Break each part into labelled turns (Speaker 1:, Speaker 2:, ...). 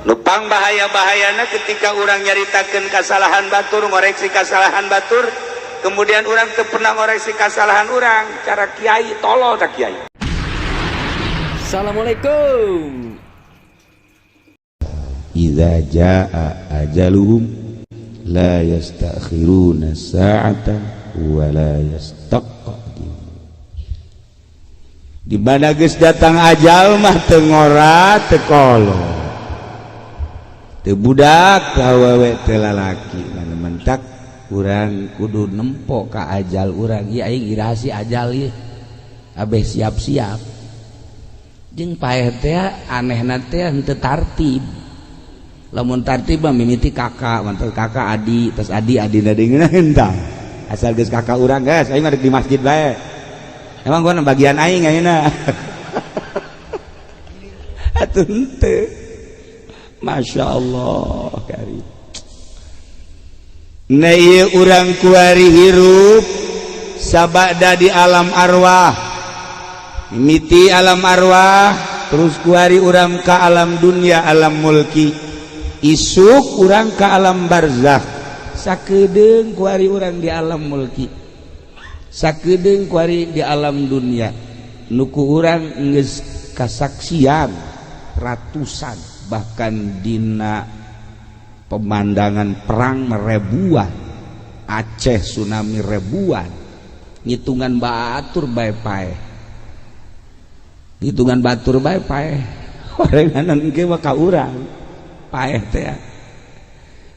Speaker 1: Nupang bahaya-bahayana ketika orang nyaritakeun kasalahan batur, ngoreksi kasalahan batur, kemudian orang teu pernah ngoreksi kasalahan orang, cara kiai tolol tak kiai.
Speaker 2: Assalamualaikum.
Speaker 1: Idza jaa ajaluhum la yastakhiruna sa'ata wa la yastaqdimun. Di mana geus datang ajal mah teu ngora teu kolot. Teu budak teu awewe teu lalaki, mana mentak urang kudu nempo ka ajal urang. Ieu aing iraha si ajal ieu. Abeh siap-siap. Jeung paeh teh anehna teh henteu tartib. Lamun tartib mah mimiti kakak, mantel kakak adi, terus adi adina deui henteu. Asal geus kakak urang geus aing mah di masjid bae. Emang gua bagian aing ayeuna. Atuh henteu. Masya Allah karim. Nah ieu urang kuari hirup sabada di alam arwah. Mimiti alam arwah terus kuari urang ka alam dunia, alam mulki. Isuk urang ka alam barzakh. Sakedeung kuari urang di alam mulki. Sakedeung kuari di alam dunia. Nu ku urang geus kasaksian ratusan bahkan dina pemandangan perang ribuan, Aceh tsunami ribuan, ngitungan batur bae paeh, ngitungan batur bae paeh, gorenganan ge mah ka urang paeh teh.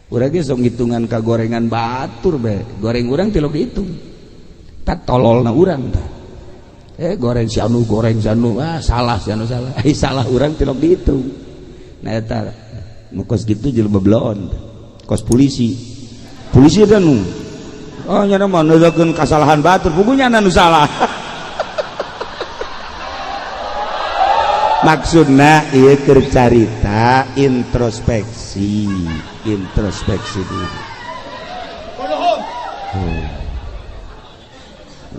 Speaker 1: Urang ge sok ngitungan ka gorengan batur bae, goreng urang tilok dihitung, tak tololna urang tah. Goreng si anu, goreng si anu, ah salah si anu salah, salah urang tilok dihitung. Nah eta nu kos kitu jelema belon kos polisi. Polisi teh nu oh nya mah neukeun kasalahan batur, pugunya nu salah. Maksudna ieu keur carita introspeksi, introspeksi diri.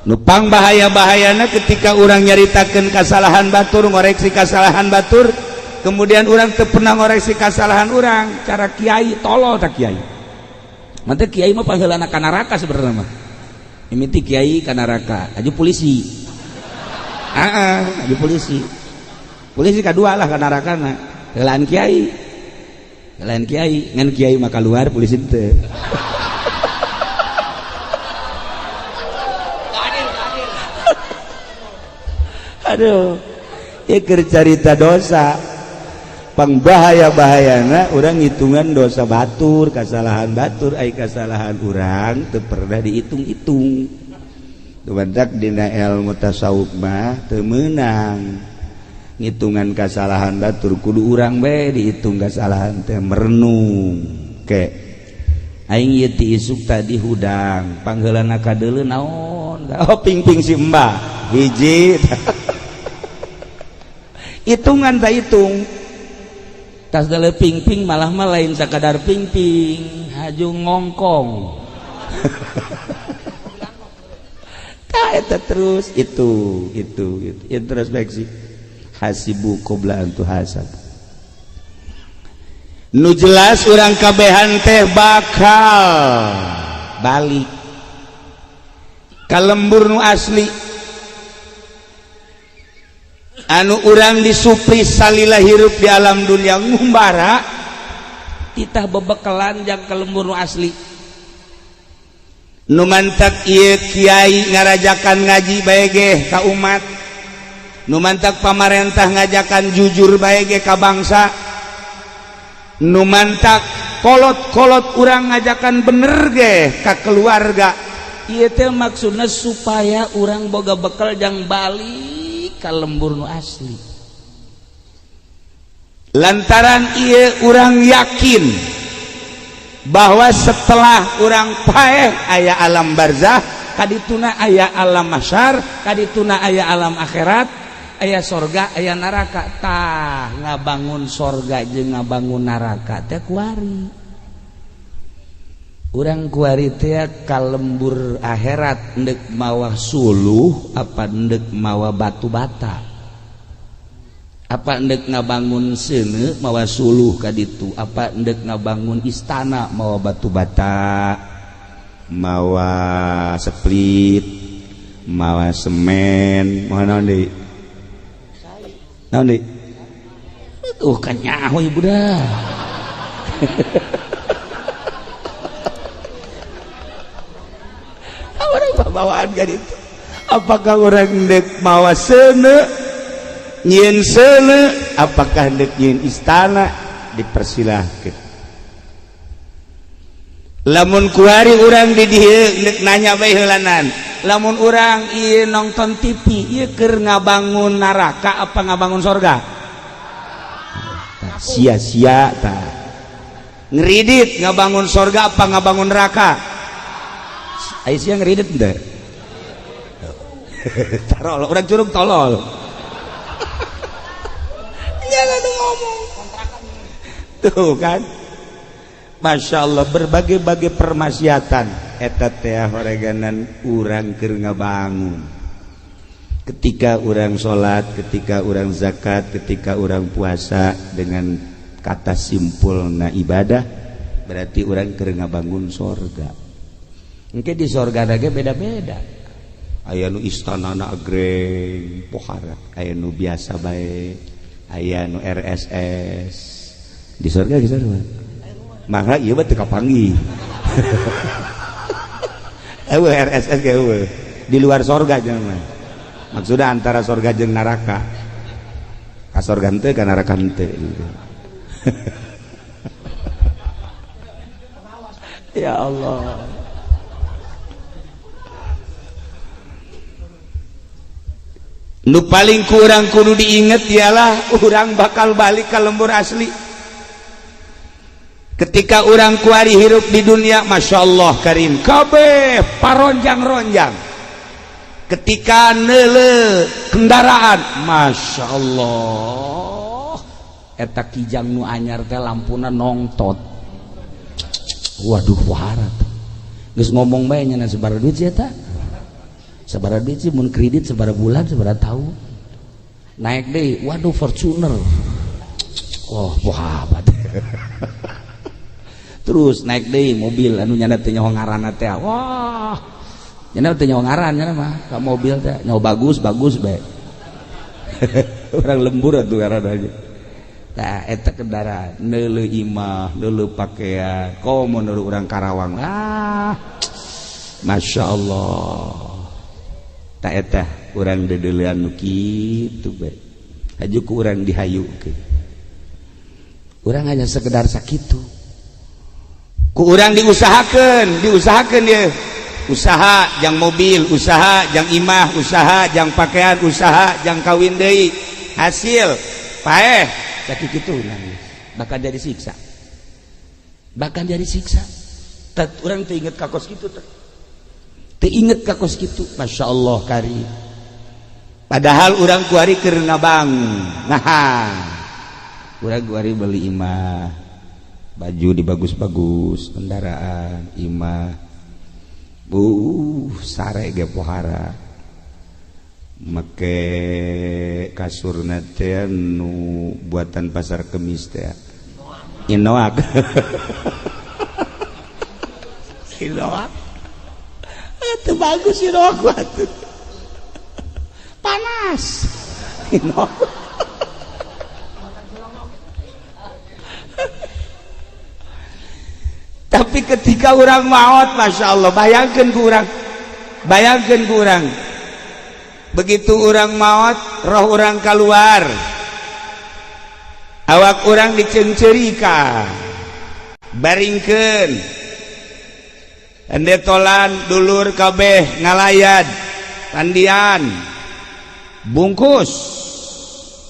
Speaker 1: Nupang bahaya-bahayana ketika urang nyaritakeun kasalahan batur, ngoreksi kasalahan batur, kemudian orang teu pernah ngoreksi kasalahan orang, cara kiai tolol tak kiai. Mantep kiai mah pangheulana ka neraka sebenarnya mah. Mimiti kiai ka neraka, aju polisi. Heeh, aju polisi. Polisi kadua lah ka nerakana. Heulaan kiai. Heulaan kiai, ngan kiai mah kaluar polisi teu. Aduh, ieu keur carita dosa. Pangbahaya-bahayana urang ngitungan dosa batur, kasalahan batur, ai kasalahan urang teu pernah dihitung-hitung. Tumantak dina ilmu tasawuf mah teu meunang ngitungan kasalahan batur, kudu urang bae dihitung kasalahan teh, merenung ke aing ieu ti isuk tadi hudang pangheulana kadeuleu naon, oh pingping si mbah hiji. Hitungan tak hitung tas dale pingping malah mah lain sakadar pingping haju ngongkong. Tah eta terus itu introspeksi. Hasibu qabla an tuhasab. Nu jelas urang kabehan teh bakal balik ka lembur nu asli anu urang disupri salila hirup di alam dunia ngumbara titah bebekalan jang ka lembur nu asli. Nu mantak ieu kiai ngarajakan ngaji bae ge ka umat, nu mantak pamarentah ngajakan jujur bae ge ka bangsa, nu mantak kolot-kolot urang ngajakan bener ge ka keluarga. Ieu teh maksudna supaya urang boga bekal jang balik ka lembur nu asli. Lantaran ieu urang yakin bahwa setelah urang paeh aya alam barzah, kadituna aya alam mahsyar, kadituna aya alam akhirat, aya sorga, aya neraka. Tah ngabangun sorga jeung ngabangun neraka teh kuari. Urang kuari teh ka lembur akhirat ndek mawa suluh apa ndek mawa batu bata. Apa endek ngabangun seuneu mawa suluh ka ditu, apa endek ngabangun istana mawa batu bata, mawa split, mawa semen, mawa naon deui? Naon deui? Tuh kan nyaho ibu dah. Orang bawaan ka ditu. Apakah orang endek mawa seuneu nyieun seuneu, apakah endek nyieun istana, dipersilahkan. Lamun kuari urang di dieu endek nanya bae heulanan, lamun urang ieu nonton TV ieu keur ngabangun neraka apa ngabangun sorga? Sia-sia tah. Ngeridit ngabangun sorga apa ngabangun neraka? Aya sia ngeridit henteu? Tarol urang curug tolol. Jangan ngomong tuh kan. Masya Allah, berbagai-bagai permaksiatan eta teh horeganan urang keur ngabangun. Ketika urang salat, ketika urang zakat, ketika urang puasa, dengan kata simpulna ibadah berarti urang keur ngabangun sorga. Engke di sorga ge beda-beda. Aya nu istanana agreng pohara, aya nu biasa bae, aya nu RSS di surga geus sarua. Maka ieu mah teu kapanggih. Eueuh RSS ge eueuh. Di luar sorga jeung mah. Maksudna antara sorga jeung neraka. Ka sorga henteu ka neraka henteu gitu. Ya Allah. Nu paling kurang kudu diinget ialah urang bakal balik ke lembur asli. Ketika urang kuari hirup di dunia, Masya Allah karim, kabeh paronjang-ronjang. Ketika neule kendaraan, Masya Allah, eta kijang nu anyar teh lampuna nongtot. Waduh waharat. Geus ngomong bae nya sabaraha duit sih eta? Sabaraha duit sih mun kredit sabaraha bulan sabaraha tahun. Naik deui, waduh Fortuner. Oh, wahabat. Terus naik deui mobil anu nyana teh nyaho ngaranna teh. Wah. Nyana teh nyaho ngaran nyana mah ka mobil teh nyaho bagus-bagus bae. Urang lembur atuh ngaranna aja. Tah eta kendaraan neuleuh imah, neuleuh pakaian, komo neuleuh urang Karawang. Ah. Masya Allah. Tak eta urang dedeulean nu kitu bae. Haju ku urang dihayukeun. Urang hanya sekedar sakitu. Ku urang diusahakeun, diusahakeun ieu. Usaha jang mobil, usaha jang imah, usaha jang pakaian, usaha jang kawin deui. Hasil paeh sakitu nangis. Bakal jadi siksa. Bakal jadi siksa. Tet urang teu inget ka kos kitu teh. Teu inget ka kos kitu, Masya Allah kari. Padahal urang kuari keur ngabangun. Nah, urang kuari beli imah, baju dibagus-bagus, kendaraan, imah, sare ge pohara. Make kasurna teh nu buatan pasar kemis teh. Inoak. Inoak. Itu bagus inoak atuh. Panas. Inoak. Tapi ketika orang maot, Masya Allah, bayangkan ku orang, bayangkan ku orang. Begitu orang maot, roh orang keluar, awak orang diceungceurika, baringkeun, endetolan dulur kabeh ngalayad, pandian, bungkus,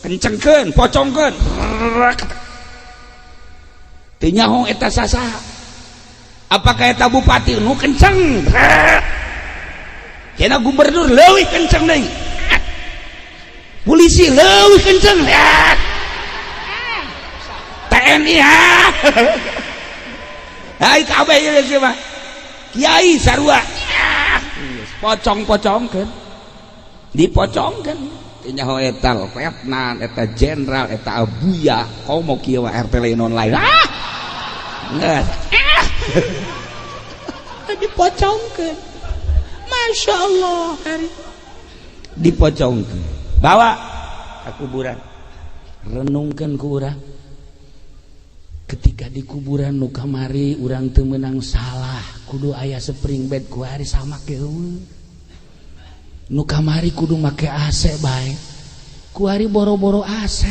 Speaker 1: kencengkeun, pocongkeun, teu nyaho eta sasaha. Apakah eta bupati nu kenceng? Kena gubernur leuwih kenceng deui. Polisi leuwih kenceng. TNI ha. Hai kabeh ieu sih mah. Kiai sarua. Pocong-pocongkeun. Dipocongkeun. Nyaho eta letnan, eta jenderal, eta abuya, komo kieu RT lain online. Ah, geus ah, dipocongkeun. Masya Allah, hari dipocongkeun, bawa ke kuburan. Renungkan ku urang, ketika di kuburan nu kamari urang teu meunang salah, kudu aya spring bed, kuari sama ke nu kamari kudu make AC bae, kuari boro-boro AC.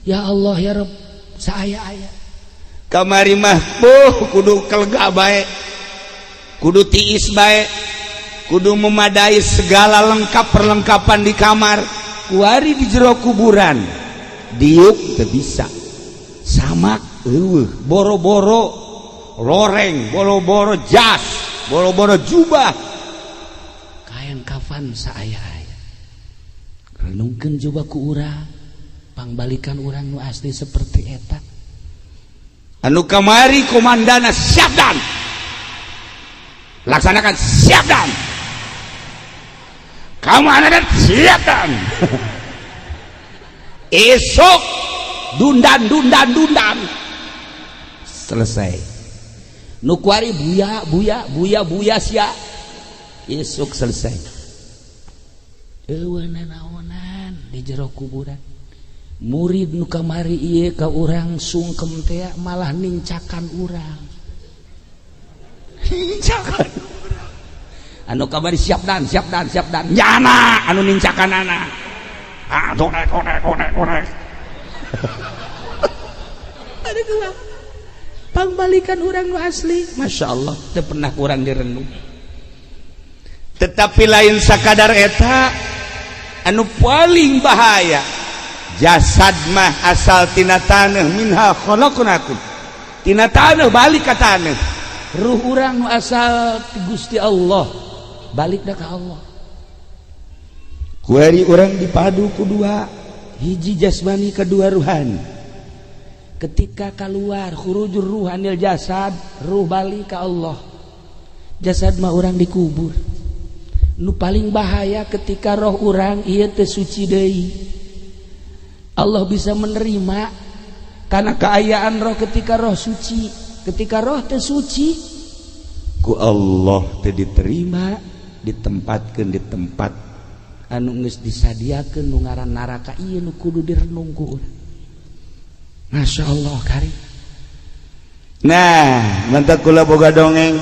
Speaker 1: Ya Allah, ya Rabb, saaya-aya. Kamari mah puh kudu kelega bae, kudu tiis bae, kudu memadai segala lengkap perlengkapan di kamar. Kuari di jero kuburan diuk teu bisa, samak eueuh, boro-boro loreng, boro-boro jas, boro-boro jubah, kain kafan saaya-aya. Renungkeun coba ku urang, pangbalikan urang nu asli seperti eta. Anu kamari komandana siap dan laksanakan, siap dan kamu anak siap dan esok dundan dundan dundan selesai. Nu kuari buya buya buya buya sia, esok selesai. Eueuh nanaonan di jero kuburan. Murid nu kamari ieu ka urang sungkem teh malah nincakan urang, nincakan. Anu kamari siap dan siap dan siap dan nyana anu nincakan anak. Ah, korek korek korek korek. Ada dua pangbalikan urang nu asli. Masya Allah, teu pernah kurang direnung. Tetapi lain sakadar eta, anu paling bahaya, jasad mah asal tina taneuh, minha khalaqnakum, tina taneuh balik ka taneuh. Ruh urang nu asal ti Gusti Allah balik dah ka Allah. Kuari urang dipadu ku dua, hiji jasmani, kedua ruhani. Ketika keluar khurujur ruhanil jasad, ruh balik ke Allah, jasad mah urang dikubur. Nu paling bahaya ketika roh urang ieu teu suci deui. Allah bisa menerima karena keayaan roh ketika roh suci. Ketika roh teu suci, ku Allah teu diterima, ditempatkan di tempat anu geus disadiakeun nu ngaran neraka. Ieu nu kudu direnung ku urang. Masya Allah kari. Nah, mantap kula boga dongeng.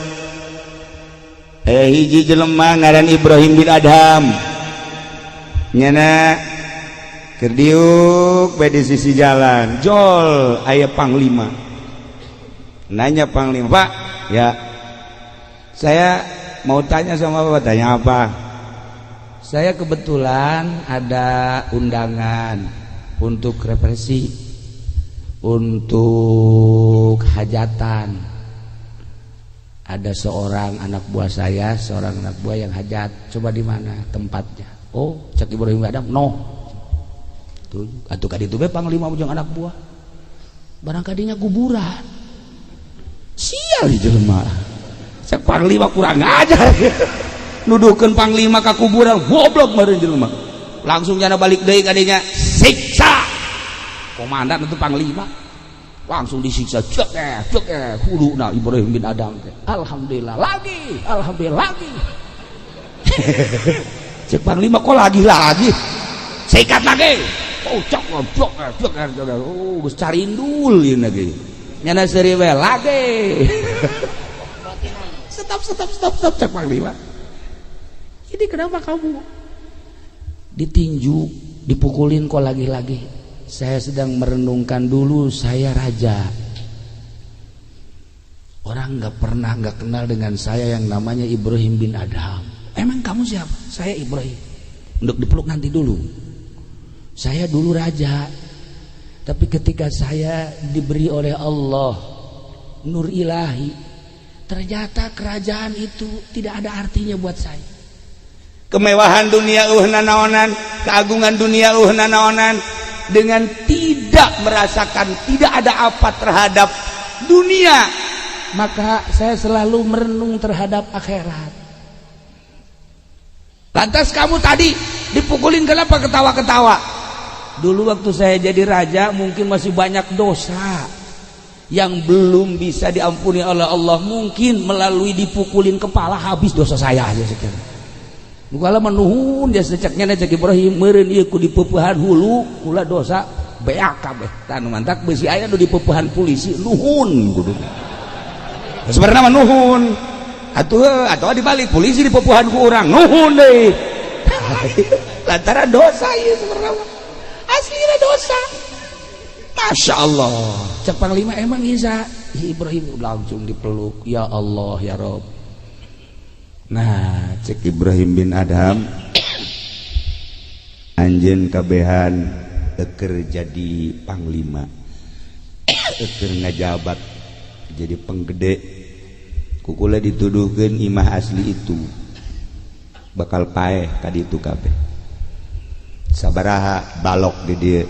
Speaker 1: Eh, hiji jelema ngaran Ibrahim bin Adham, nyana keur diuk bae di sisi jalan, jol aya panglima. Nanya panglima, "Pak, ya, saya mau tanya sama Bapak." "Tanya apa?" "Saya kebetulan ada undangan untuk represi, untuk hajatan. Ada seorang anak buah saya, seorang anak buah yang hajat. Coba di mana tempatnya?" "Oh," cek Ibrahim Adam, "no tuh atuh ka ditu be panglima jeung anak buah barang kadinya kuburan." Sial di jelema. Cek panglima, "Kurang ajar, nuduhkeun panglima ka kuburan, goblok meureun jelema." Langsung jana balik deui kadinya, siksa komandan itu panglima, langsung disiksa, cek eh cek eh nah Ibrahim bin Adam teh, "Alhamdulillah lagi, alhamdulillah lagi." Cek panglima, "Kok lagi lagi?" "Sikat lagi." Oh, cok cok cok cok. Oh, geus carindul ieu lagi nyana seuri we lagi. "Stop, stop, stop, stop." Cek panglima, "Ini kenapa kamu ditinju, dipukulin, kok lagi-lagi?" "Saya sedang merenungkan, dulu saya raja. Orang nggak pernah nggak kenal dengan saya yang namanya Ibrahim bin Adham." "Emang kamu siapa?" "Saya Ibrahim." Untuk dipeluk nanti dulu. "Saya dulu raja, tapi ketika saya diberi oleh Allah nur ilahi, ternyata kerajaan itu tidak ada artinya buat saya." Kemewahan dunia naonan, keagungan dunia naonan, dengan tidak merasakan tidak ada apa terhadap dunia, maka saya selalu merenung terhadap akhirat. "Lantas kamu tadi Dipukulin kenapa ketawa-ketawa? Dulu waktu saya jadi raja mungkin masih banyak dosa yang belum bisa diampuni oleh Allah, mungkin melalui dipukulin kepala habis dosa saya aja sekian. Kala menuhun dia seceknya cek Ibrahim meureun ieu ku dipepehan hulu kula dosa beak kabeh. Tah nu mantak beusi aya nu dipepehan polisi nuhun kudu. Sebenarnya mah nuhun. Atuh atau dibalik polisi dipepehan ku urang nuhun deui. Lantaran dosa ieu sebenarnya. Aslina dosa. Masya Allah. Cek panglima emang bisa. Ibrahim langsung dipeluk. Ya Allah ya Rob.
Speaker 2: Nah cek Ibrahim bin Adham anjeun kabehan eker jadi panglima, eker ngajabat jadi penggede, kukula dituduhkeun imah asli itu bakal paeh kadi itu kabeh. Sabaraha balok di dieu,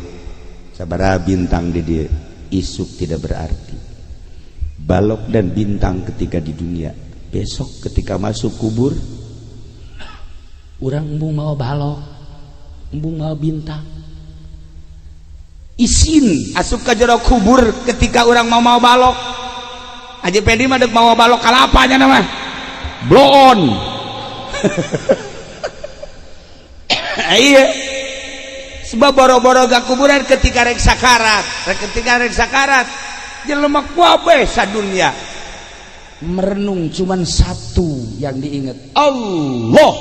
Speaker 2: sabaraha bintang di dieu, isuk tidak berarti. Balok dan bintang ketika di dunia, besok ketika masuk kubur
Speaker 1: urang embung mau balok, embung mau bintang.
Speaker 2: Isin asup ka jero kubur ketika urang mau mau balok. Haji Pendi mah deuk mau balok kalapa nya mah. Blow on. Iya. Sebab boro-boro ga kuburan ketika rek sakarat, ketika rek sakarat jelema kabeh sadunya
Speaker 1: merenung cuman satu yang diingat,
Speaker 2: Allah.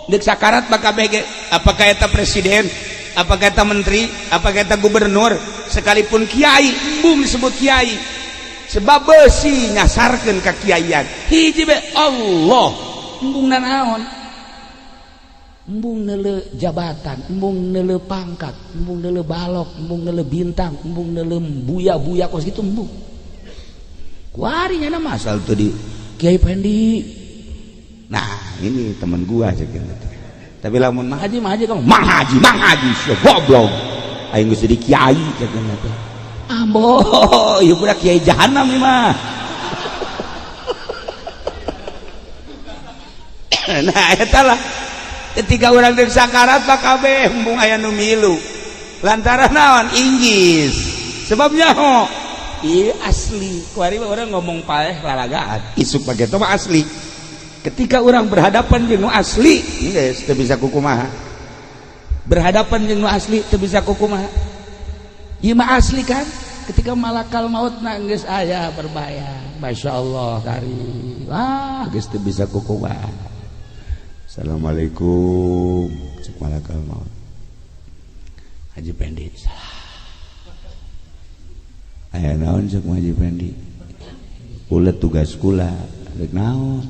Speaker 2: Dek sakarat bakal bege, apakah eta presiden, apakah eta menteri, apakah eta gubernur, sekalipun kiai, embung disebut kiai. Sebab besi nyasarkeun ka kiaian. Hiji be Allah,
Speaker 1: embung nanaon? Embung neuleu jabatan, embung neuleu pangkat, embung neuleu balok, embung neuleu bintang, embung neuleu buya-buya kos kitu embung. Kuari nya nama
Speaker 2: asal tuh di
Speaker 1: Kiai Pendi.
Speaker 2: Nah, ini teman gua aja gitu. Tapi lamun Mang
Speaker 1: Haji, Mang Haji kamu,
Speaker 2: Mang Haji, Mang Haji, goblok. Aing geus jadi kiai cenah teh. Ambo, ieu budak kiai jahanam ieu mah. Nah, eta lah. Ketika urang deuk sakarat mah kabeh embung aya nu milu. Lantaran naon? Inggis. Sebabnya ho. Iya asli, kuari orang ngomong paeh lalagaan. Isuk pakai itu mah asli. Ketika orang berhadapan jeung nu asli, geus teu bisa kukumaha.
Speaker 1: Berhadapan jeung nu asli teu bisa kukumaha. Ieu mah asli kan? Ketika malakal maut na geus aya berbahaya. Masya Allah kari. Wah,
Speaker 2: geus teu bisa kukumaha. Assalamualaikum. Cek malakal maut.
Speaker 1: Haji Pendi salah.
Speaker 2: Aya naon cek Haji Pendi? Ulet tugas kula, rek naon?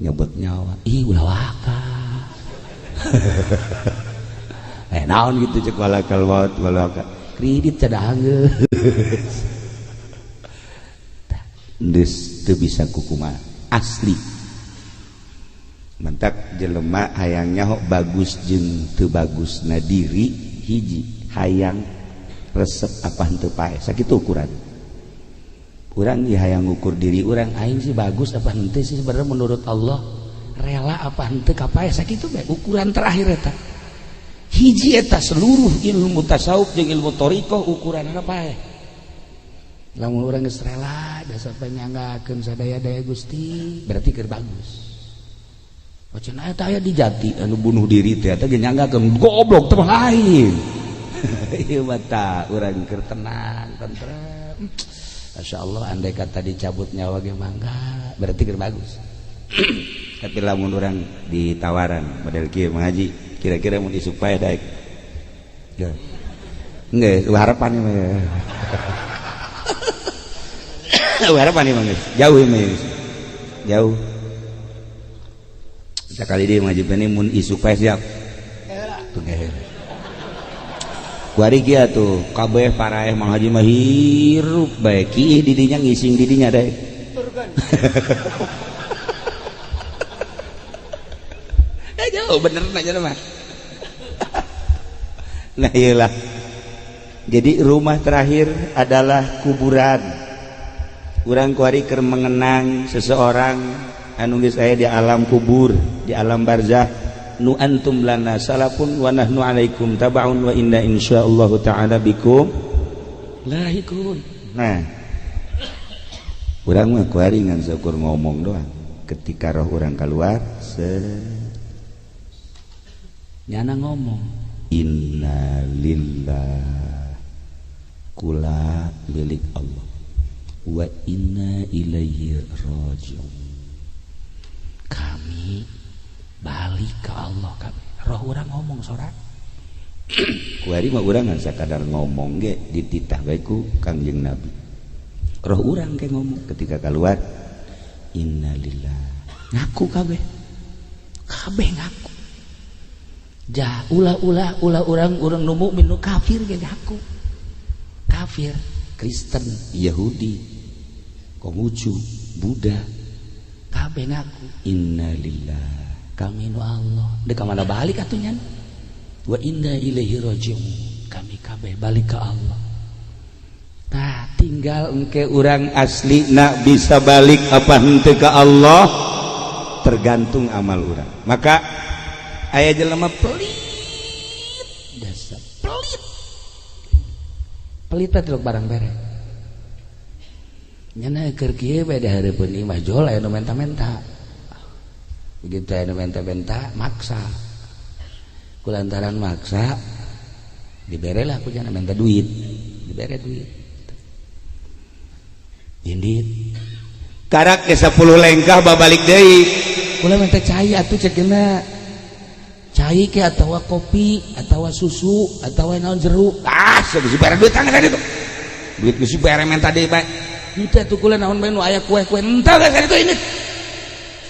Speaker 2: Nyebut nyawa.
Speaker 1: Ih, ulah waka.
Speaker 2: Naon gitu cek malakal maut, malakal.
Speaker 1: Kredit cadah geus.
Speaker 2: Geus teu bisa kukumaha. Asli. Mentak jelema hayangnya hok bagus jeung teu bagusna diri hiji hayang resep apa henteu pae sakitu ukuran urang ieu hayang ngukur diri urang
Speaker 1: aing sih bagus apa henteu sih sebenarnya menurut Allah, rela apa henteu ka pae sakitu bae ukuran terakhir eta. Hiji eta seluruh ilmu tasawuf jeung ilmu thariqah ukuranna pae. Lamun urang geus rela dasar panyanggakeun sadaya-daya Gusti berarti keur bagus. Cenah eta aya di jati
Speaker 2: anu bunuh diri teh eta ge nyanggakeun goblok teh lain. Ieu mah tah urang keur
Speaker 1: tenang tentrem. Masyaallah andai kata dicabut nyawa ge mangga berarti keur bagus.
Speaker 2: Tapi lamun urang ditawaran model kieu Mang Haji kira-kira mun isuk pae daek. Ya. Geus harapan ieu mah. Harapan ieu mah geus. Jauh ieu mah. Jauh. Sekali dia Mang Haji Pendi mun isuk pae siap. Tuh kuari kieu tuh kabeh paraeh Mang Haji mah hirup bae kiih di dinya ngising di dinya daek. Jauh bener nanya mah. Nah iyalah. Jadi rumah terakhir adalah kuburan. Urang kuari keur mengenang seseorang anu geus aya di alam kubur, di alam barzah,
Speaker 1: Nu antum lana salafun wa nahnu alaikum tabaun wa inna insyaallah ta'ala bikum lahikun. Nah, urang mah kuari ngan syukur ngomong doang. Ketika roh urang keluar se
Speaker 2: nyana ngomong
Speaker 1: inna lillah, kula milik Allah, wa inna ilaihi rajiun.
Speaker 2: Kami balik ke Allah kami. Roh urang ngomong sorak.
Speaker 1: Kuari mah urang ngan sakadar ngomong ge dititah bae ku Kangjeng Nabi. Roh urang ke ngomong ketika keluar innalillah,
Speaker 2: ngaku kabeh. Kabeh ngaku. Jah ulah-ulah ulah urang-urang nu mukmin nu kafir ge ngaku. Kafir,
Speaker 1: Kristen, Yahudi, Konghucu, Buddha,
Speaker 2: kabeh ngaku
Speaker 1: innalillah,
Speaker 2: kami nu Allah. Dek ka mana balik atuh nyan? Wa inna ilaihi rajiun. Kami kabeh balik ke Allah. Tah tinggal
Speaker 1: engke urang asli nak bisa balik apa henteu ke Allah tergantung amal urang. Maka aya jelema pelit,
Speaker 2: dasar pelit. Pelit teh barang bere. Nyana keur kieu bae dihareupeun imah jol aya nu menta-menta. Begitu aya nu menta-menta maksa. Kulantaran maksa diberelah ku jana menta duit, dibere duit. Indit
Speaker 1: karak ke 10 lengkah babalik deui.
Speaker 2: Kula menta cai atuh ceukna. Cai ke atawa kopi atawa susu atawa naon jeruk.
Speaker 1: Ah, geus dibere duit tangan itu. Duit geus dibere menta deui bae.
Speaker 2: Henteu atuh kula naon bae nu aya kue-kue. Henteu geus itu ini.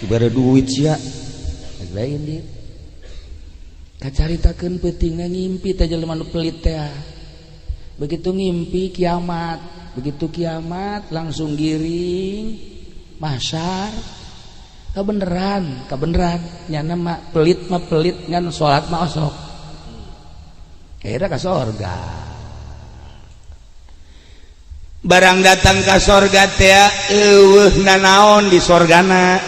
Speaker 1: Dibere duit sia.
Speaker 2: Geus bae indit. Kacaritakeun peutingna ngimpi teh jelema nu pelit teh. Begitu ngimpi kiamat, begitu kiamat langsung giring mahsyar. Kabeneran, kabeneran nyana mah pelit ngan salat mah osok. Akhirnya ka sorga.
Speaker 1: Barang datang ka sorga teh eueuh nanaon di sorgana.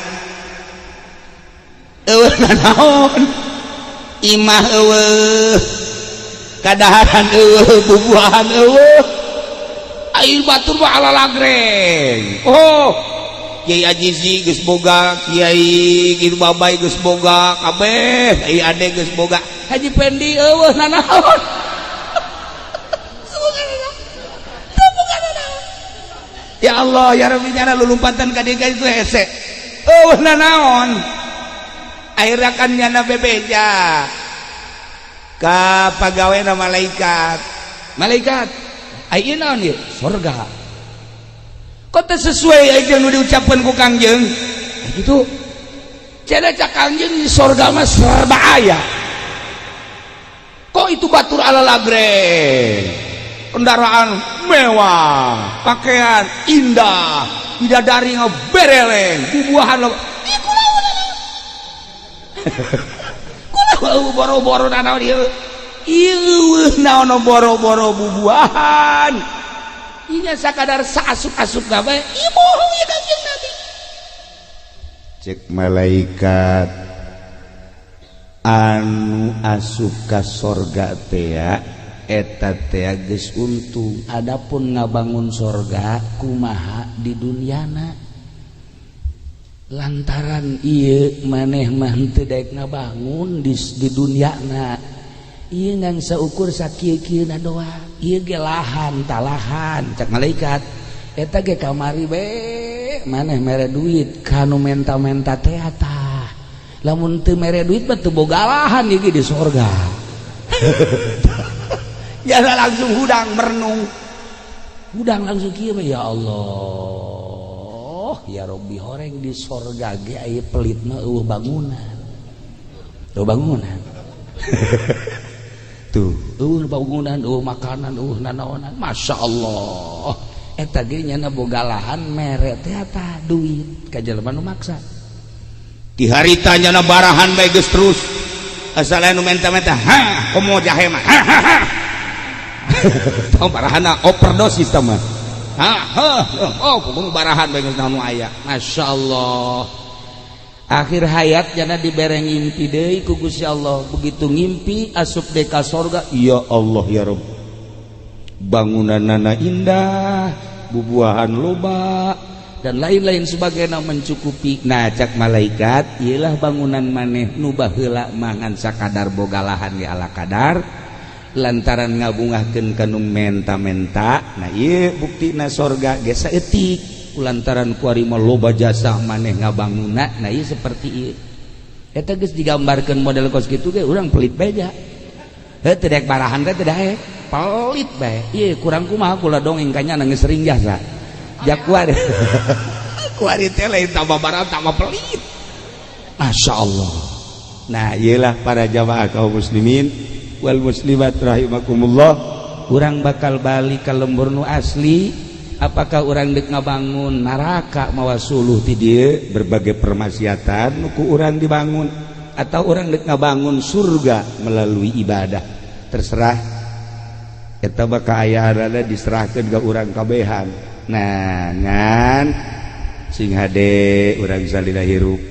Speaker 1: Eueuh nanaon. Imah eueuh. Kadaharan eueuh, bubuahan eueuh. Air batur mah alalagreng. Oh, Kiai Ajizi geus boga, Kiai Kitu Babai geus boga, kabeh, Kiai Ade geus boga.
Speaker 2: Haji Pendi eueuh nanaon.
Speaker 1: Ya Allah, ya Rabbi nyana lulumpatan ka dieu itu hese. Eueuh nanaon. Akhirnya kan nyana bebeja ka pagawena malaikat.
Speaker 2: Malaikat, ayeuna naon ieu? Sorga.
Speaker 1: Kok teu sesuai jeung nu diucapkeun ku Kangjeng?
Speaker 2: Gitu. Cenah cak Kangjeng di sorga mah serba aya.
Speaker 1: Kok itu batur ala lagreng? Kendaraan mewah, pakaian indah, bidadari bereleng, bubuahan lo. Ih, kula boro-boro nanaon ieu. Ieu naon boro-boro bubuahan.
Speaker 2: Inya sakadar saasup-asup gawe, ieu bohong ieu Kangjeng Nabi.
Speaker 1: Cek malaikat anu asup ka sorga teh eta teh geus untung.
Speaker 2: Adapun ngabangun sorga kumaha di duniana. Lantaran ieu maneh mah henteu daek ngabangun di duniana. Ieu ngan saukur sakieu-kieuna doang. Ieu ge lahan talahan cak malaikat. Eta ge kamari we maneh mere duit kanu menta-menta teh tah. Lamun teu mere duit mah teu boga lahan ieu ge di sorga.
Speaker 1: Ya langsung hudang merenung.
Speaker 2: Hudang langsung kieu mah ya Allah, ya Rabbi horeng di sorga ge aya pelit mah eueuh bangunan. Eueuh bangunan. Tuh, eueuh bangunan, eueuh makanan, eueuh nanaonan. Masya Allah. Eta ge nyana boga lahan mere teh tah duit ka jelema nu maksa.
Speaker 1: Di harita nyana barahan bae geus terus. Asal anu menta-menta, ha, komo jahe mah. Ha ha ha. Tong barahana overdosis tah mah. Ha ha, oh kudu barahan bae geus naon aya.
Speaker 2: Masya Allah. Akhir hayat jana dibere ngimpi deui ku Gusti Allah. Begitu ngimpi asup deui ka sorga, ya Allah ya Rabb, bangunanana indah, bubuahan loba dan lain-lain sebagainya mencukupi. Nah, cak malaikat, ialah bangunan maneh nu baheula mangan sakadar boga lahan ge ala kadar lantaran ngabungahkeun ka nu menta-menta. Nah, ieu buktina sorga ge saeutik lantaran kuari mah loba jasa maneh ngabangunna. Nah, ieu seperti ieu eta geus digambarkeun model kos kitu ge urang pelit bae ja. Heuh, teu daek barahan teh, teu daek pelit bae. Ieu kurang kumaha kula dongeng ka nya geus sering jasa. Ja kuari kuari teh lain tambah barang tambah pelit. Masya Allah.
Speaker 1: Nah, iyalah para jamaah kaum muslimin wal muslimat rahimakumullah,
Speaker 2: urang bakal balik ke lembur nu asli. Apakah urang dek ngabangun neraka mawa suluh ti dieu
Speaker 1: berbagai permaksiatan nu ku urang dibangun, atau urang dek ngabangun surga melalui ibadah? Terserah, eta bakal aya diserahkeun ka urang kabehan. Nah, ngan sing hade urang salila hirup,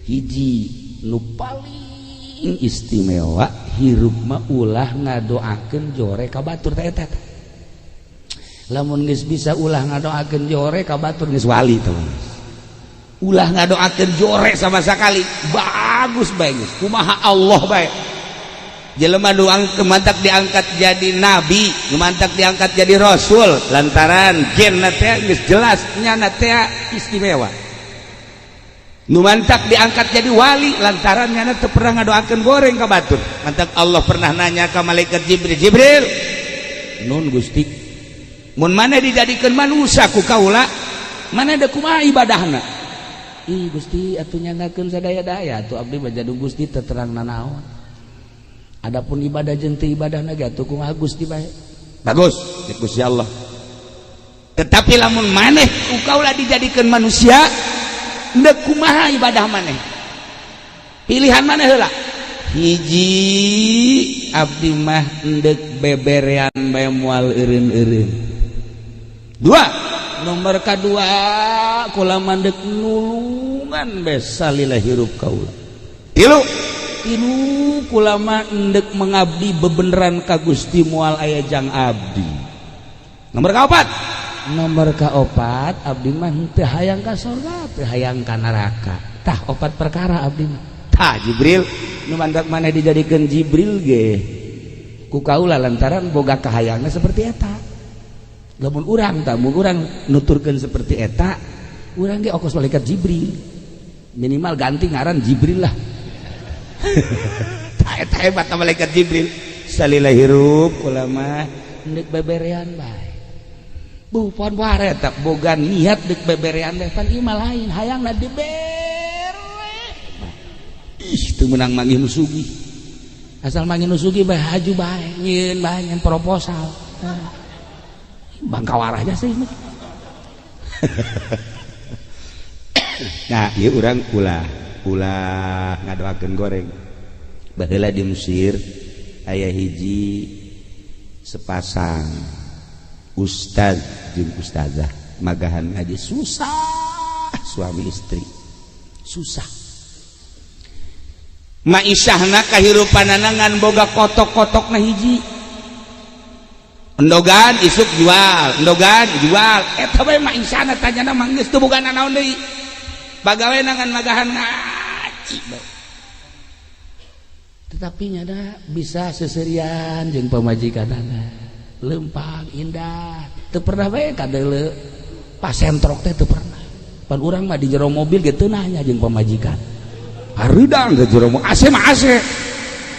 Speaker 2: hiji nu paling istimewa hirup mah ulah ngadoakeun jore ka batur. Teh eta lamun geus bisa ulah ngadoakeun jore ka batur, geus wali tuh. Ulah ngadoakeun jore sama sekali, bagus bae geus kumaha Allah bae.
Speaker 1: Jelema nu mantak diangkat jadi nabi, nu mantak diangkat jadi rasul, lantaran gen teh geus jelas nyana teh istimewa. Nu mantak diangkat jadi wali lantaran nyana teu pernah ngadoakeun goreng ka batur. Mantak Allah pernah nanya ka malaikat Jibril, "Jibril,
Speaker 2: nun Gusti,
Speaker 1: mun mana dijadikan manusia ku kaula, mana ada kumaha ibadahna?"
Speaker 2: "Ih Gusti, atuh nyangakeun sadaya-daya atuh abdi mah jadu Gusti teu terang nanaon. Adapun ibadah jeung teu ibadahna ge atuh kumaha Gusti bae."
Speaker 1: "Bagus," cek Gusti Allah, "tetapi lamun maneh ku kaula dijadikan manusia, ndek kumaha ibadah maneh? Pilihan maneh heula."
Speaker 2: "Hiji, abdi mah endek beberean bae, moal eureun-eureun."
Speaker 1: Dua,
Speaker 2: "Nomor kadua, kula mandek nulungan bae salila hirup kaula."
Speaker 1: Tilu,
Speaker 2: "Tilu, kula mah endek mengabdi bebeneran ka Gusti, moal aya jang abdi."
Speaker 1: Nomor kaopat,
Speaker 2: "Nomor kaopat, abdi mah teu hayang ka sorga, teu hayang ka neraka. Tah, opat perkara abdi mah."
Speaker 1: Tah Jibril,
Speaker 2: nu mantak maneh dijadikeun Jibril ge ku kaula lantaran boga kahayangna seperti eta. Lamun urang tah, mun urang nuturkeun seperti eta, urang ge okos malaikat Jibril, minimal ganti ngaran Jibril lah.
Speaker 1: Tah, eta hebat malaikat Jibril. Salila hirup
Speaker 2: kula mah ndek beberean bae. Bu pon ware tak boga niat dek beberean bae, pan ieu mah lain hayangna dibere. Ih, teu meunang manggih nu sugih. Asal manggih nu sugih bae, haju bae, nyieun bae, nyieun proposal. Bangka warahnya sih.
Speaker 1: Nah, ieu urang ulah ulah ngadoakeun goreng. Baheula di Mesir aya hiji sepasang ustaz jeung ustazah magahan ngaji susah, suami istri susah
Speaker 2: maisahna, kahirupanana ngan boga kotok-kotokna hiji, endogan isuk jual, endogan jual, eta bae maisahna. Tanyana mah geus teu boga nanaon deui, bagawena ngan magahan ngaji bae, tetapi nyana bisa seserian jeung pamajikanana, lempang indah, teu pernah bae kadeuleu pasentrok teh, teu pernah. Pan urang mah di jero mobil ge teu nanya jeung pamajikan,
Speaker 1: hareudang ke jero AC mah, AC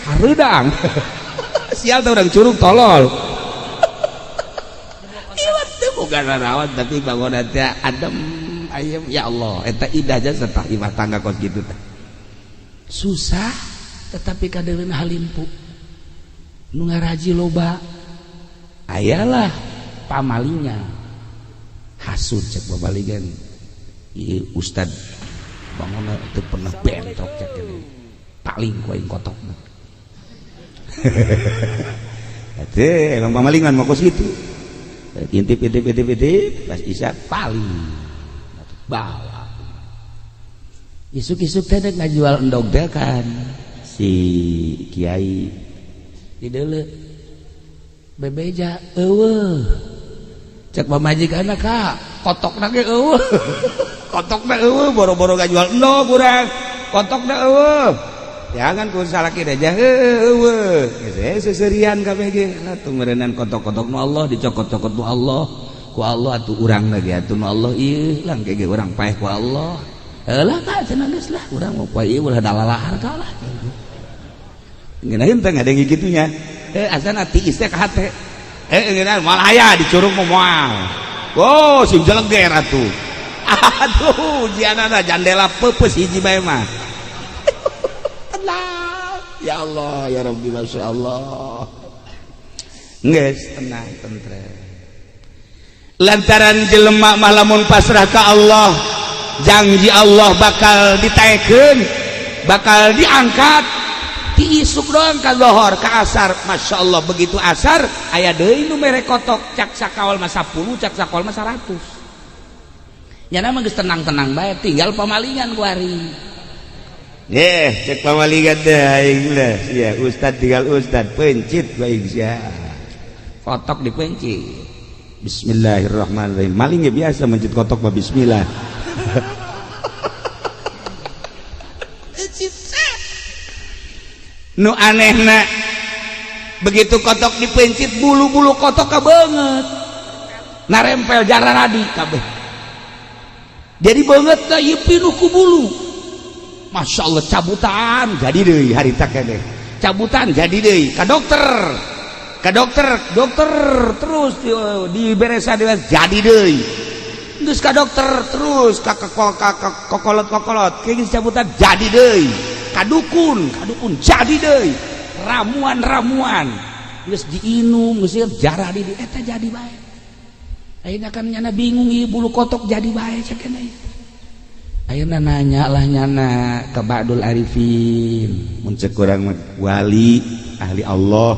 Speaker 1: hareudang. Sial teh urang curug tolol. Iwat teu boga nanaon, tapi bangunan teh adem ayem. Ya Allah, eta indah jasa tah imah tangga kos kitu teh.
Speaker 2: Susah tetapi kadeuleuna halimpu, nu ngaraji loba. Ayalah pamalinya
Speaker 1: hasud, cek babaligan, "Ieu ustad bangunna teu pernah bentrok," cek ini, "paling ku aing kotokna." Atuh emang pamalingan mah kos kitu, intip intip intip intip, pas isya paling bawa.
Speaker 2: Isuk-isuk teh dek ngajual endog teh kan si kiai di deuleu bebeja eueuh cek pamajikanna ka kotokna ge eueuh kotokna eueuh boro-boro ngajual endog urang kotokna eueuh jangan ku salaki aja eueuh geus seserian kabeh ge atuh meureunan kotok-kotok nu Allah dicokot-cokot nu Allah ku Allah atuh urang lagi atuh nu Allah ieu lang ge urang paeh ku Allah. Lah kak cenah geus lah urang mau poe ieu ulah dalalahar ka lah. Ngeunaheun teh ngadenge kitunya. Asana tiis teh ka hate. Ngeunaheun moal aya dicurug mah moal. Oh, sing jeleger atuh. Aduh, ujianana jandela peupeus hiji bae mah. Tenang. Ya Allah, ya Rabbi, Masya Allah. Geus tenang tentrem. Lantaran jelema mah lamun pasrah ka Allah, janji Allah bakal ditaekeun, bakal diangkat. Ti isuk doang ka lohor ka asar, Masya Allah begitu asar aya deui nu mere kotok cak sakawal mah 10, cak sakawal mah 100. Nyana mah geus tenang-tenang bae, tinggal pamalingan ku ari.
Speaker 1: Cek pamalingan teh aing lah. Ya, ustad tinggal ustad pencit bae sia.
Speaker 2: Kotok dipencit.
Speaker 1: Bismillahirrahmanirrahim. Maling ya biasa mencit kotok mah bismillah. Nu anehna begitu kotok dipencit bulu-bulu kotok kabeungeut narempel jararadi kabeh jadi beungeut teh ieu pinuh ku bulu. Masya Allah cabutan jadi deui harita keneh cabutan jadi deui ka dokter dokter terus diberesan jadi deui geus ka dokter terus ka kokolot-kokolot geus cabutan jadi deui ka dukun jadi deui ramuan-ramuan geus diinum geus jarah di eta jadi bae. Ayeuna kan nyana bingung ieu bulu kotok jadi bae cek keneh. Ayeuna nanya lah nyana ka Ba'dul Arifin mun cek urang wali ahli Allah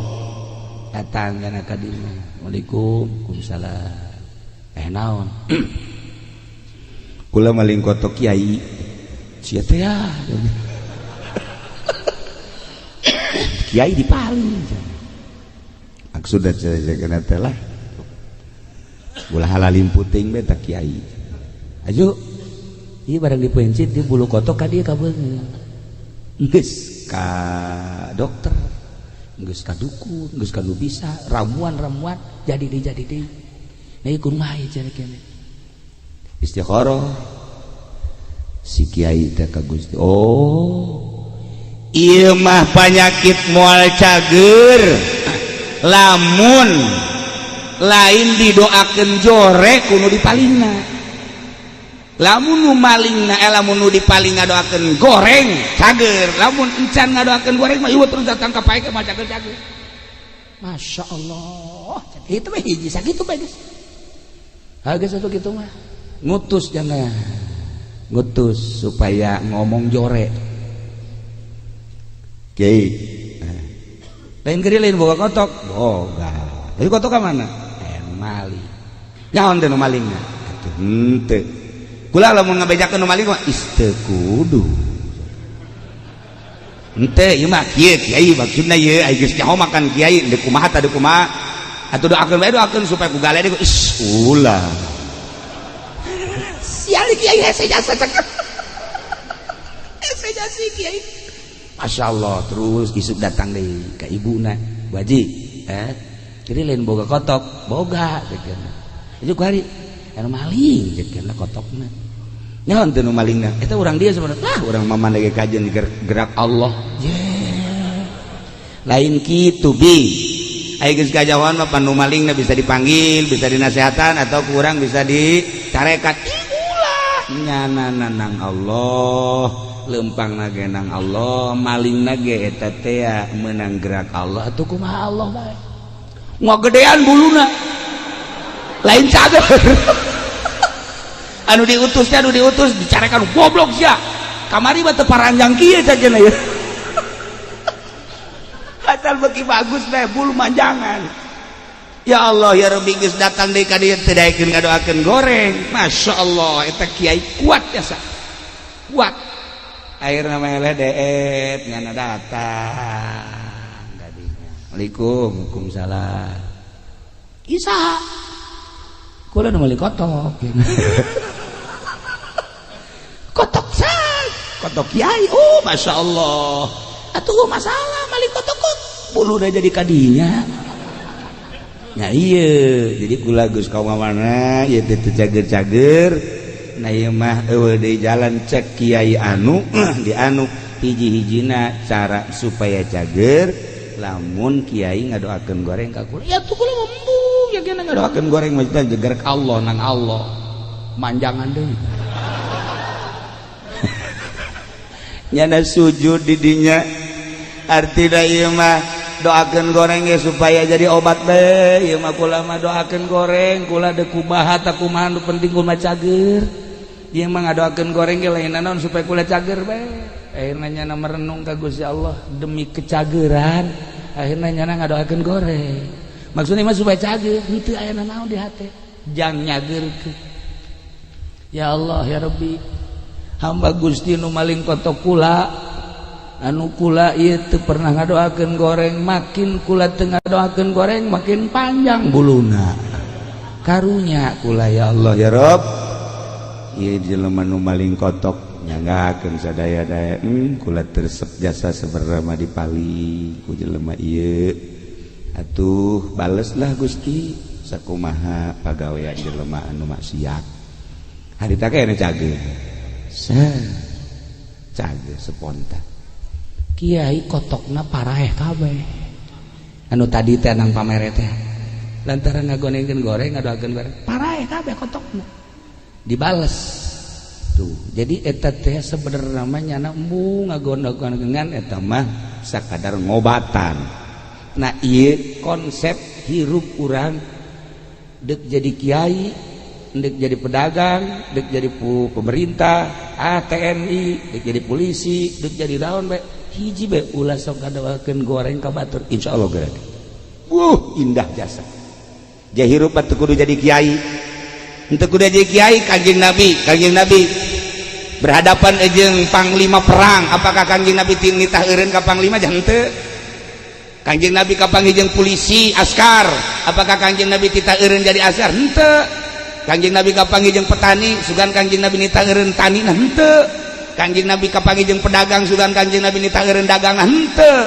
Speaker 2: datang kana ka dieu. Assalamualaikum. Waalaikumsalam. Naon?
Speaker 1: Kula maling kotok kiai
Speaker 2: sia teh ya. Kiai dipaling.
Speaker 1: Maksudna cenah teh lah. Ulah halalim puting bae tah kiai.
Speaker 2: Aju. Ieu barang dipencit di bulu kotok ka dieu kabeungeut. Geus ka dokter, geus ka dukun, geus ka nu bisa, ramuan-ramuan jadi deui. Nah ieu kumaha ieu cenah keneh.
Speaker 1: Istikharah. Si kiai teh ka Gusti. Oh. Ieu mah panyakit moal cager lamun lain didoakeun jore kudu dipalingna. Lamun nu malingna lamun nu dipaling ngadoakeun goreng cager, lamun encan ngadoakeun goreng mah ieu terus datang ka pae mah cager-cager.
Speaker 2: Masya Allah, itu mah hiji sakitu bae geus. Ha geus atuh kitu mah. Ngutus jangan. Ngutus supaya ngomong jore.
Speaker 1: Kiai.
Speaker 2: Lain gede lain boga kotok. Boga. Jadi kotok ka mana? Maling.
Speaker 1: Nyaon teh nu malingna? Atuh henteu. Kula lamun ngabejakeun nu maling mah is teu kudu. Henteu ieu mah kieu kiai maksudna ieu ai geus nyaho makan kiai deuk kumaha tah deuk kumaha. Atuh doakeun bae doakeun supaya ku gale deui is ulah.
Speaker 2: Sial kiai hese jasa cakep. Hese jasa kiai. Masya Allah terus isuk datang deui ka ibuna Bu Haji jadi lain boga kotok boga ceukna itu ku hari anu maling ceukna kotokna
Speaker 1: nyaon teu nu malingna
Speaker 2: eta urang dia sebenarnya
Speaker 1: lah urang mah maneh kajian gerak Allah
Speaker 2: yeah.
Speaker 1: Lain kitu bi ai geus kajawan mah nu malingna bisa dipanggil bisa dinasehatan atau kurang bisa dicarekan ulah nyana nang Allah
Speaker 2: lempang nage nang Allah maling nage eta teh menang gerak Allah atuh kumaha Allah bae ngagedean buluna lain cager
Speaker 1: anu diutus teh anu diutus dicarekan goblok sia kamari mah teu paranjang kieu cageuna ieu asal beuki bagus bae bulu manjangan. Ya Allah ya Rabbi geus datang deui ka dieu teu daekeun ngadoakeun goreng. Masya Allah eta kiai kuat jasa kuat. Akhirna mah eleh deet nyana datang kadinya. Assalamualaikum. Waalaikumsalam. Isa kula nu meuli kotok. Kotok sa kotok kiai. Oh, masya Allah, atuh masalah mali kotok kok bulu udah jadi kadinya. Nah iya, jadi kula geus kaum mana ieu teh teu cager-cager. Nah ieu mah eueuh deui jalan, cek kiai anu di anu hiji-hijina cara supaya cager lamun kiai ngadoakeun goreng ka kula. Ya tuh, kula embung ya kena ngadoakeun goreng mah jeger ka Allah, nang Allah manjangan deui. Nyana sujud di dinya, artina ieu mah doakeun goreng ge supaya jadi obat be. Ieu mah kula mah doakeun goreng, kula deuk kumaha tak kumaha, nu penting kula cager. Ieu mah ngadoakeun goreng ge lain naon, supaya kula cager be. Akhirna nyana merenung ka Gusti Allah demi kecageran, akhirna nyana ngadoakeun goreng, maksudnya mah supaya cager. Henteu aya naon di hate jang nyageurkeun. Ya Allah, ya Rabbi, hamba Gusti nu maling kotok kula, anu kula ieu teu pernah ngadoakeun goreng, makin kula teu ngadoakeun goreng makin panjang buluna. Karunya kula, ya Allah, ya Rabb, ieu jelema nu maling kotok nyanggakeun sadaya-daya. Kula tersep jasa sebenarnya dipali ku jelema ieu. Atuh baleslah Gusti sakumaha pagawean jelema anu maksiat. Harita kene cager. Cager spontan. Kiai kotokna paraeh kabeh anu tadi teh nang pamere teh, lantaran ngagonengkeun goreng, ngadoakeun goreng, paraeh kabeh kotokna, dibales tuh. Jadi eta teh sebenarnya namanya nyana embung ngagonengkeun, eta mah sakadar ngobatan. Nah ieu konsep hirup urang, dek jadi kiai, dek jadi pedagang, dek jadi pemerintah, TNI, dek jadi polisi, dek jadi daun bae, hiji bae, ulah sok ngadoakeun goreng ka batur, insyaallah geura. Wuh, indah jasa. Jahirup teu kudu jadi kiai. Henteu kudu jadi kiai. Kanjeng Nabi, Kanjeng Nabi berhadapan jeung panglima perang, apakah Kanjeng Nabi nitah eureun ka panglima? Jangan teu. Kanjeng Nabi kapanggih jeung polisi askar, apakah Kanjeng Nabi titah eureun jadi askar? Henteu. Kanjeng Nabi kapanggih jeung petani, sugan Kanjeng Nabi nitah eureun tani? Nah, henteu. Kanjeng Nabi kapanggih jeung pedagang, sugan Kanjeng Nabi nitah eureun dagang? Nah, henteu.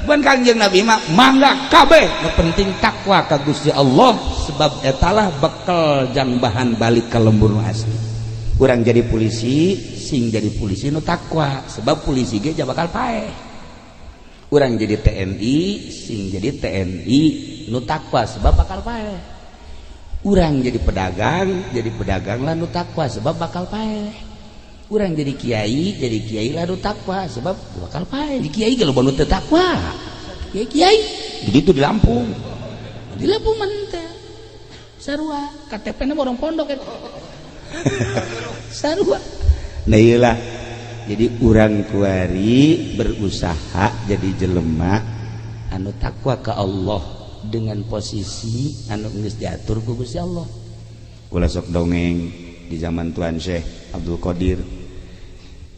Speaker 1: Bukan, Kanjeng Nabi mah mangga kabeh, nu penting takwa ka Gusti Allah, sebab etalah bekal jang bahan balik ke lembur nu asli. Urang jadi polisi, sing jadi polisi nu takwa, sebab polisi ge bakal paeh. Urang jadi TNI, sing jadi TNI nu takwa, sebab bakal paeh. Urang jadi pedagang, jadi pedagang lah nu takwa, sebab bakal paeh. Urang jadi kiai, jadi kiai lah nu takwa, sebab bakal paeh. Di kiai kalau nu teu takwa, kiai kiai begitu di Lampung, di Lampung mah teh sarua KTP na orang pondok ya sarua. Nah iyalah, jadi urang kuari berusaha jadi jelema anu takwa ke Allah dengan posisi anu geus diatur ku Gusti Allah. Kula sok dongeng, di zaman Tuan Syekh Abdul Qadir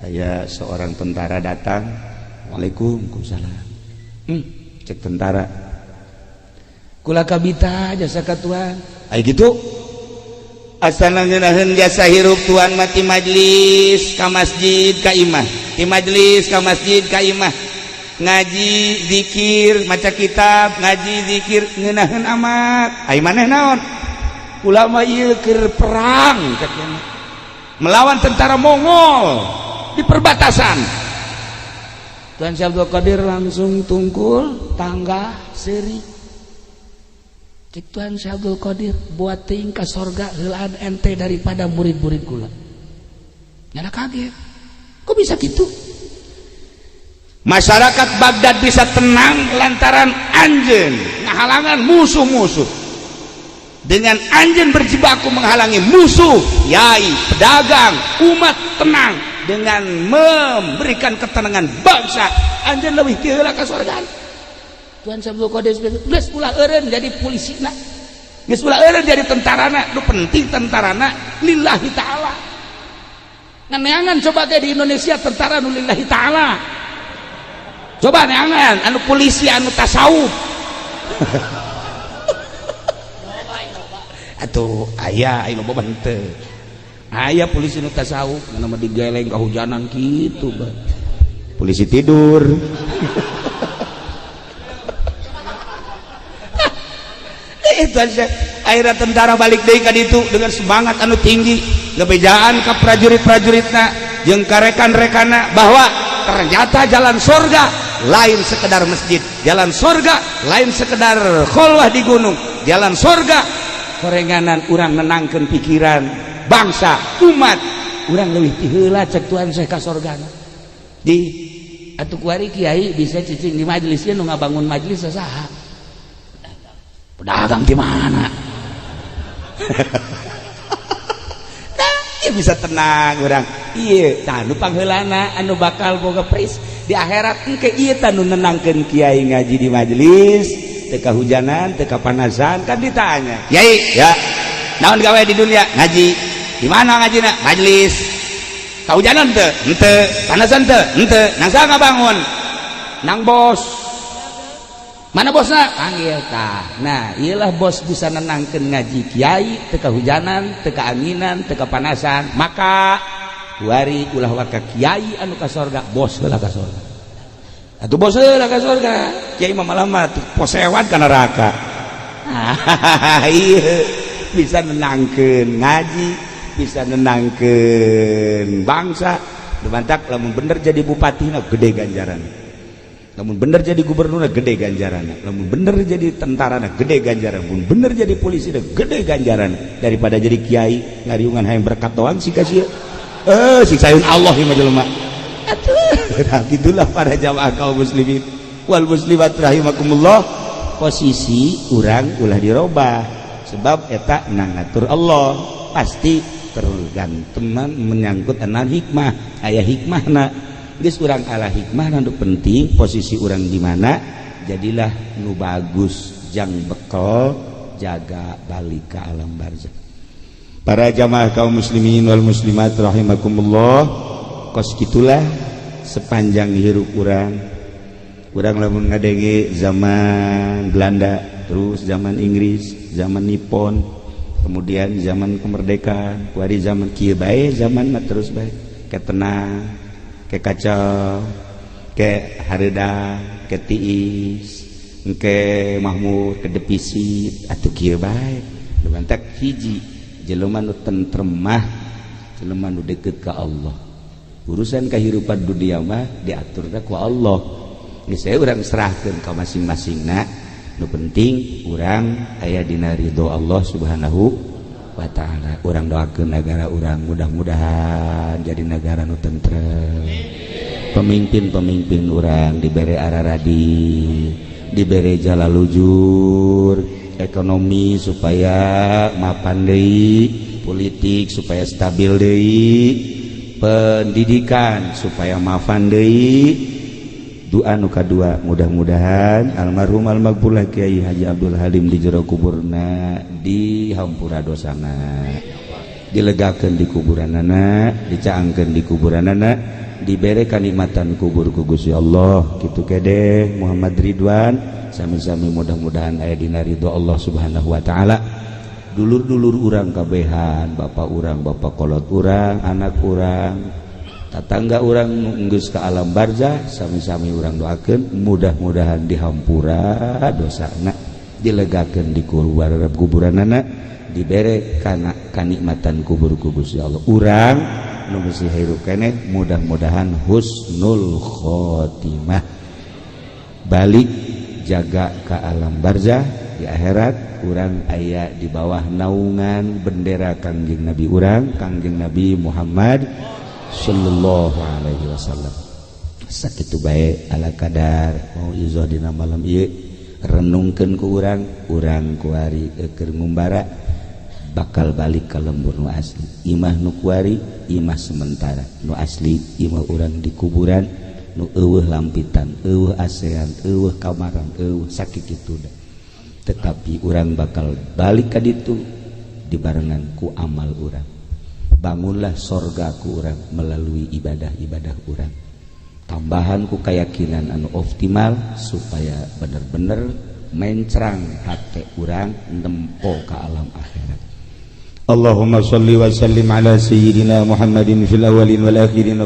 Speaker 1: aya seorang tentara datang. Waalaikumsalam. Cek tentara, kula kabita jasa ka tuan. Ay gitu, asana ngeunaheun jasa hirup tuan mati majlis ka masjid ka imah, di majlis ka masjid ka imah, ngaji, zikir, maca kitab, ngaji, zikir, ngeunaheun amat. Ai maneh naon? Kula mah ieu keur perang, cek melawan tentara Mongol di perbatasan. Tuan Syekh Abdul Qadir langsung tungkul tangga seuri. Cek Tuan Syekh Abdul Qadir, buat teuing ka sorga heulaan ente daripada murid-murid kula. Nyana kaget, kok bisa gitu? Masyarakat Baghdad bisa tenang lantaran anjeun ngahalangan musuh-musuh. Dengan anjeun berjibaku menghalangi musuh, yai, pedagang, umat tenang. Dengan memberikan ketenangan bangsa, anjeun lebih tiheula ka sorga. Tuan Syekh Qadir, geus ulah eureun jadi polisi na, geus ulah eureun jadi tentarana, nu penting tentarana lillahi ta'ala.
Speaker 2: Neangan coba ke di Indonesia tentara nu lillahi ta'ala. Coba neangan anu polisi anu tasawuf. Atuh aya anu loba henteu. Aya polisi nu tasawuf mana mah digeleng kahujanan kitu bah.
Speaker 1: Polisi tidur.
Speaker 2: Itu aja. Akhirnya tentara balik deui ka ditu dengan semangat anu tinggi, ngebejaan ka prajurit-prajuritna jeung ka rekan-rekanna bahwa ternyata jalan sorga lain sekedar masjid, jalan sorga lain sekedar kholwah di gunung, jalan sorga korenganan urang nenangkeun pikiran bangsa umat urang leuwih ti heula cek Tuhan saya ka sorgana. Di atuh kuari kiai bisa cicing di majelis nu ngabangun majelis saha? Pedagang di mana?
Speaker 1: Nah, bisa tenang urang.
Speaker 2: Iya, tah nu pangheulana anu bakal boga pris di akhirat engke ieu tah nu nenangkeun kiai ngaji di majelis, teu kahujanan, teu kapanasan, kan ditanya.
Speaker 1: Kiai, ya. Naon gawe di dunia? Ngaji. Di mana ngajina? Majelis. Kahujanan teu? Henteu. Panasan teu? Henteu. Nang saha ngabangun?
Speaker 2: Nang bos. Mana bosna? Panggil tah. Nah, iyalah bos bisa nenangkeun ngaji kiai, teu kahujanan, teu kaanginan, teu kapanasan. Maka kuari ulah waka kiai anu ka sorga, bos heula ka sorga. Atuh bos heula ka sorga.
Speaker 1: Kiai mah malah mah posewan ka neraka.
Speaker 2: Iya, bisa nenangkeun ngaji, bisa nenangkeun bangsa.
Speaker 1: Lumantak lamun bener jadi bupati na gede ganjaran. Lamun bener jadi gubernur gede ganjaran, lamun bener jadi tentara gede ganjaran, lamun bener jadi polisi gede ganjaran daripada jadi kiai ngariungan hayang berkat doang sih kasih. Siksayun Allah ieu mah jelema. Atuh, nah, gitulah para jamaah kaum muslimin wal muslimat rahimakumullah.
Speaker 2: Posisi urang ulah dirobah sebab eta nang ngatur Allah pasti tergantungan menyangkut anan hikmah, aya hikmahna. Geus urang ala hikmah nu penting posisi urang di mana jadilah nu bagus jang bekal jaga balik ke alam barzah.
Speaker 1: Para jamaah kaum muslimin wal muslimat rahimakumullah, kos kitulah sepanjang hirup urang. Urang lamun ngadenge zaman Belanda, terus zaman Inggris, zaman Nippon, kemudian zaman kemerdekaan, kuari zaman kieu bae, zaman mah terus bae ke tenang, ke kacau, ke hareda, ke tiis, ke mahmur, ke defisit, atuh kieu bae. Lumantak hiji jelema nu tentrem mah jelema nu deket ka Allah. Urusan kehidupan dunia mah diaturna ku Allah. Geus saya urang serahkeun ka masing-masingna. Nu penting urang aya dina ridho Allah Subhanahu wa ta'ala. Urang doakeun negara urang mudah-mudahan jadi negara nu tentrem. Pemimpin-pemimpin urang dibere araradi, dibere jala lujur, ekonomi supaya mapan deui, politik supaya stabil deui, pendidikan supaya mapan deui. Doa nu kadua mudah-mudahan almarhum almaghfurlah Kiai Haji Abdul Halim di jero kuburna dihampura dosana, dilegakeun di kuburanana, dicaangkeun di kuburanana, dibere kanikmatan kubur ku Gusti Allah. Kitu kede Muhammad Ridwan sami-sami mudah-mudahan aya dina ridho Allah Subhanahu wa taala. Dulur-dulur urang kabehan, bapak urang, bapak kolot urang, anak urang, tatangga urang geus ka alam barzah, sami-sami urang doakeun mudah-mudahan dihampura dosana, dilegakeun di kuburanana, dibere kana kanikmatan kubur ku Gusti Allah. Urang nu masih hirup keneh mudah-mudahan husnul khotimah, balik jaga ka alam barzah di akhirat urang aya di bawah naungan bendera Kangjeng Nabi urang, Kangjeng Nabi Muhammad sallallahu alaihi wasallam. Sakitu bae ala kadar mau izoh dina malam ieu renungkeun ku urang, urang kuari keur ngumbara bakal balik ka lembur nu asli. Imah nu kuari imah sementara, nu asli imah urang di kuburan nu eueuh lampitan, eueuh asean, eueuh kamaran, eueuh sakitu da. Tetapi urang bakal balik ka ditu dibarengan ku amal urang. Bangunlah sorga ku urang melalui ibadah-ibadah urang, tambahan ku keyakinan anu optimal supaya bener-bener mencrang hati urang nempo ke alam akhirat. Allahumma sholli wa sallim ala sayyidina Muhammadin fil awwalin wal akhirin.